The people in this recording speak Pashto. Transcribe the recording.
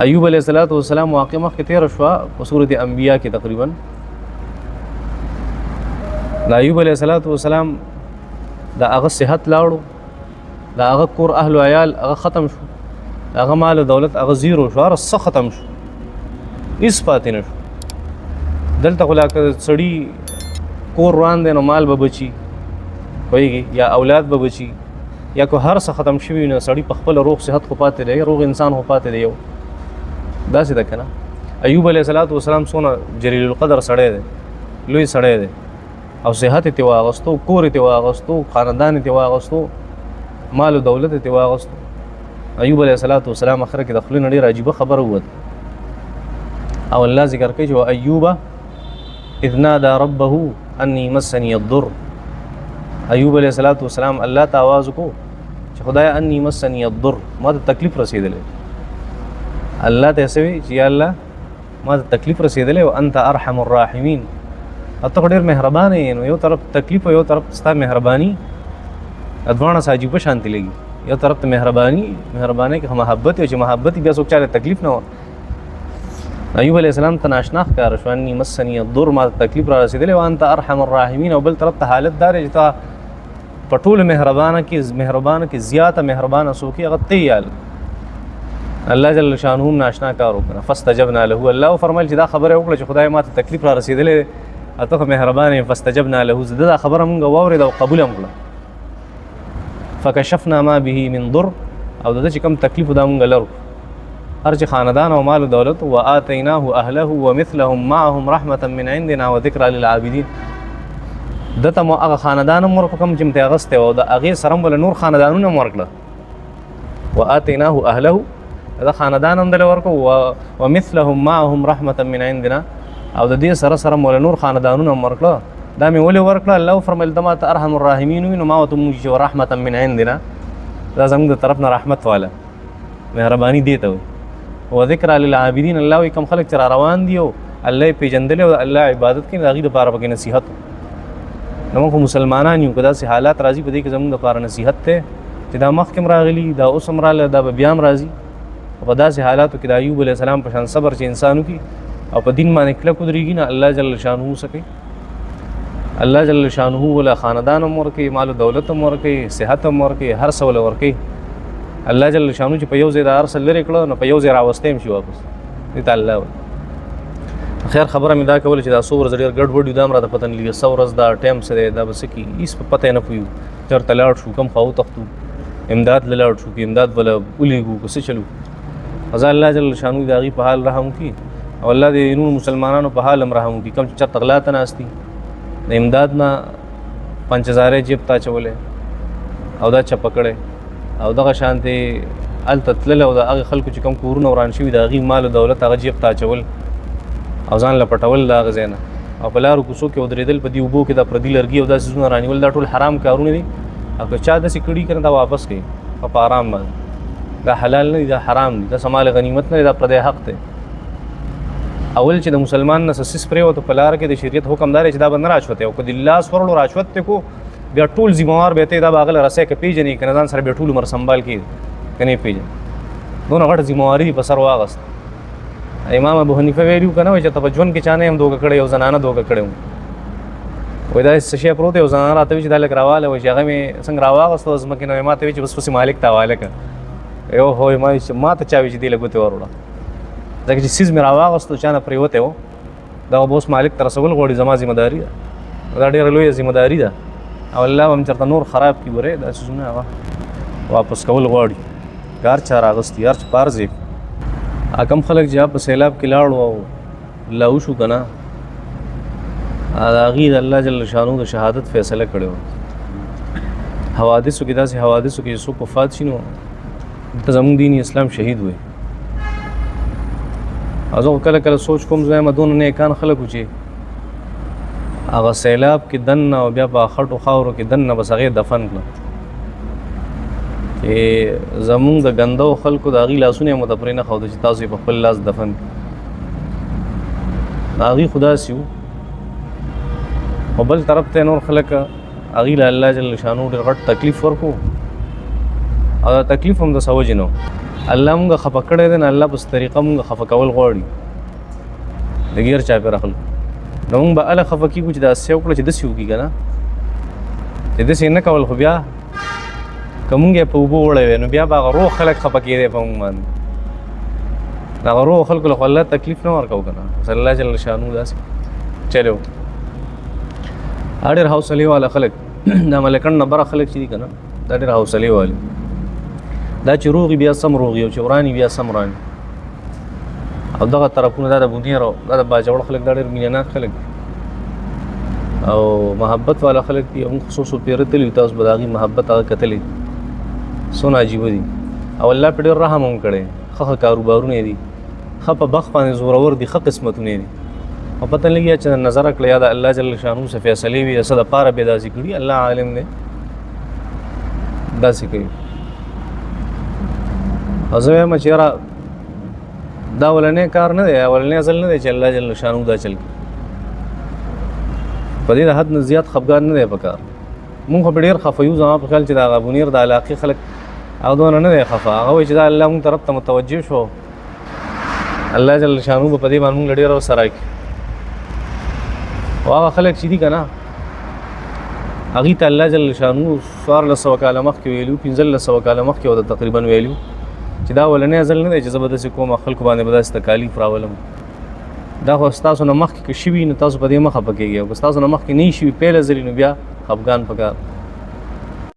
ایوب علیه السلام واقع مخکې تېره شوه په سورت انبیا کې تقریبا. د ایوب علیه السلام د هغه صحت لاړو، د هغه کور اهل و عیال هغه ختم شو، د هغه مال او دولت هغه زیرو شو، هر څه ختم شو، هیڅ پاتې نه شو. دلته خو لا که سړي کور روان دی نو مال به بچي، پوهېږي، یا اولاد به بچي، یا که هر څه ختم شوي نو سړی په خپل روغ صحت خو پاتې دی، روغ انسان خو پاتې دی. یو داسې ده که نه؟ ایوب علیه السلام څونه جلیل القدر سړی دی، لوی سړی دی، او صحت یې ترې واغستو، کور یې ترې واغستو، خاندان یې ترې واغستو، مال او دولت یې ترې واغستو. ایوب علیه السلام اخر کې د خولې نه ډېره عجیبه خبره ووته، او الله ذکر کوي چې وایوب اذ نادى ربه انی مسنی الضر. ایوب علیه السلام الله ته आवाज وکړو چې خدای انی مسنی الضر، ما ته تکلیف رسېدلی. الله ته یې څه وي چې یا الله ما ته تکلیف رسېدلی او انت ارحم الراحمین، او ته خو ډېر مهربان یې. نو یو طرف تکلیف او یو طرف ستا مهرباني، دواړه څه عجیبه شانتې لګي. یو طرف ته مهرباني، مهرباني کې محبت یو چې محبت بیا څوک چاله تکلیف نه و. ایوب علیه السلام ته ناشنا ښکاره شو، انی مسنی الضر، ما ته تکلیف را رسېدلی او انت ارحم الراحمین. او بل طرف ته حالت دا دی چې ته په ټولو مهربانه کې مهربانه کې زیاته مهربانه څوک یې، هغه ته یې. الله جل شانه هم ناشنا کار وکړه، فاستجبنا له. الله وفرمایل چې دا خبره وکړه چې خدای ما ته تکلیف را رسېدلی دی، ته خو مهربان یې، فاستجبنا له، زه دا خبره مونږ واورېده او قبول هم کړه. فکشفنا ما به من ضر، او د ده چې کوم تکلیف دا مونږ لرو، هر چې خاندان او مال او دولت، وآتیناه اهله ومثلهم معهم رحمة من عندنا وذکرى للعابدین. ده ته مو هغه خاندان هم ورکړو کوم چې مو ترې اخیستی و، او د هغې سره هم وله نور خاندانونه هم ورکړه. وآتیناه اهله، دا خاندان هم دله ورکړو، ومثلهم معهم رحمة من عندنا، او د دې سره سره مو له نور خاندانونه هم ورکړه. دا مې ولې ورکړه؟ الله وفرمایل ده ما ته ارحم الراحمین وي، نو ما ورته وویل چې رحمة من عندنا، دا زموږ د طرف نه رحمت واله مهرباني دې ته وي. وذکرى للعابدین، الله وایي کوم خلک چې را روان دي او الله یې پېژندلی او د الله عبادت کوي، د هغوی دپاره پکې نصیحت و. نو موږ خو مسلمانان یو، که داسې حالات راځي په دې کې زموږ دپاره نصیحت دی چې دا مخکې هم راغلي، دا اوس هم راغله، دا به بیا هم راځي. او په داسې حالاتو کې د ایوب علیه السلام په شان صبر چې انسان وکړي او په دین باندې کلک ودرېږي، نه الله جل شانه څه کوي؟ الله جل شانه ولا خاندان هم ورکوي، مال و دولت هم ورکوي، صحت هم ورکوي، هر څه وله ورکوي. الله جل شانه چې په یو ځای دا هر څه لرې کړه نو په یو ځای راوستی هم شي واپس. دې ته الله وایي. خیر خبره مې دا کوله چې دا څو ورځې ډېر ګډوډ یو، دا هم راته پته نه لګي څه ورځ دا ټایم څه دی، دا به څه کېږي، هېڅ په پته یې نه پوهېږو. چېرته لاړ شو، کوم خوا وتښتو، امداد له لاړ شو که امداد به له ولیږو که څه چلو. ځه الله جل شانه د هغوی په حال رحم وکړي، او الله دې نور مسلمانانو په حال هم رحم وکړي، کوم چې چېرته غلا ته ناست دي، د امداد نه 5000 جیب ته اچولی او دا چپه کړی، او دغه شانتې هلته تللی او د هغې خلکو چې کوم کورونه وران شوي د هغوی مال او دولت هغه جیب ته اچول او ځان له پټول د هغه ځای نه، او په لارو کوڅو کې ودرېدل په دې اوبو کې دا پردي لرګي او دا څیزونه رانیول، دا ټول حرام کارونه دي. او که چا داسې کړي که نه دا واپس کوي او په آرام باندې، دا حلال نه دي، دا حرام دي، دا څه مال غنیمت نه دی، دا پردی حق دی. اول چې د مسلمان نه څه څیز پرېوتو په لار کې د شریعت حکم دا دی چې دا به نه راچوتی، او که د لاس ورړو راچوت دی کو بیا ټول ذمهوار به ته دا به هغه له رسۍ که پېژنې که نه ځان سره بیا ټول عمر سنبال کړي که نه یې پېژنې، دونه غټه ذمهواري دې په سر واغسته. امام ابو حنیفه ویلي وو که نه، وایي چې ته په ژوند کې چا نه یم دوکه کړی، یو زنانه دوکه کړی وم، وایي داسې څه شی پروت دی، یو زنانه راته وایي چې دا لږ راواله، وایي چې هغه مې څنګه راواغسته ځمکې نه، ما ته وایي چې بس پسې مالک ته حواله کړه. یو هو ما چې ما ته چا وایي چې دې له ګوتې وروړه، ځکه چې څیز مې راواغستو چا نه پرېوتی و، دا به اوس مالک ته رسول غواړي، زما ذمه داري ده، دا ډېره لویه ذمه داري ده، او الله به هم چېرته نور خراب کړي. ګورې دا څیزونه هغه واپس کول غواړي، که هر چا راغستي هر چا په هر ځای. کوم خلک چې په سیلاب کې لاړو او لاهو شو که نه، د هغوی د الله جل شانه د شهادت فیصله کړې وه. حوادثو کې داسې حوادثو کې چې څوک وفات شي نو دلته زموږ دین اسلام شهید وي. او زه خو کله کله سوچ کوم، زه وایم دونه نیکان خلک وو چې هغه سیلاب کې دننه او بیا په خټو خاورو کې دننه بس هغې دفن کړه، چې زموږ د ګندو خلکو د هغوی لاسونه یې مو ته پرې نه ښوده چې تاسو یې په خپل لاس دفن کړئ. د هغوی خو داسې وو، خو بل طرف ته نور خلک هغوی له الله جل شانه ډېر غټ تکلیف ورکړو، او دا تکلیف هم د څه وجې نه و. الله مونږ خفه کړی دی، نه الله په طریقه مونږ خفه کول غواړي د غیر چاپېره خلکو. نو مونږ به هله خفه کېږو چې دا څه وکړه چې داسې وکړي که نه، چې داسې نه کول خو بیا که مونږ یې په اوبو وړی وی نو بیا به هغه روغ خلک خفه کېدی په مونږ باندې. هغه روغ خلکو له خو الله تکلیف نه ورکوو که نه، بس الله جل شانو داسې چلو. ډېر حوصلې والا خلک دا ملکن نه بره خلک چې دي که نه، دا ډېر حوصلې والي. دا چې روغي بیا سم روغي او چې وراني بیا سم وراني. او دغه طرفونه دا د بونیر او دا د باجوړ خلک دا ډېر مینه ناک خلک او محبت والا خلک دي. موږ خصوصو پیره تللي، تاسو به د هغې محبت هغه کتلی، څونه عجیبه دي. او الله په ډېر رحم هم کړی، ښه ښه کاروبارونه دي، ښه په بخت باندې زورور دي، ښه قسمتونه دي. او پته نه لګي چې نظر کړی یا د الله جل شانو څه فیصلې وي، څه دپاره به داسې کړي، الله عالم دی داسې کوي. او زه وایم چې یاره دا اولنی کار نه دی، اولنی ځل نه دی چې الله جل شانو دا چل کوي. په دې د حد نه زیات خفګان نه دی پکار. مونږ خو په ډېر خفه یو، زما په خیال چې د هغه بونیر د علاقې خلک هغه دونه نه دی خفه. هغه وایي چې دا الله مونږ طرف ته متوجه شو، الله جل شانو به په دې باندې مونږ له ډېر سره کړي. او هغه خلک چې دي که نه، هغوی ته الله جل شانو 1400 کاله مخکې ویلي، 1500 کاله مخکې ورته تقریبا ویلي چې دا اولنی ځل نه دی چې زه به داسې کوم خلکو باندې به داسې تکالیف راولم. دا خو ستاسو نه مخکې که شوي نو تاسو په دې مه خفه کېږئ، او که ستاسو نه مخکې نه شوي پیله ځلې نو بیا خفګان پکار.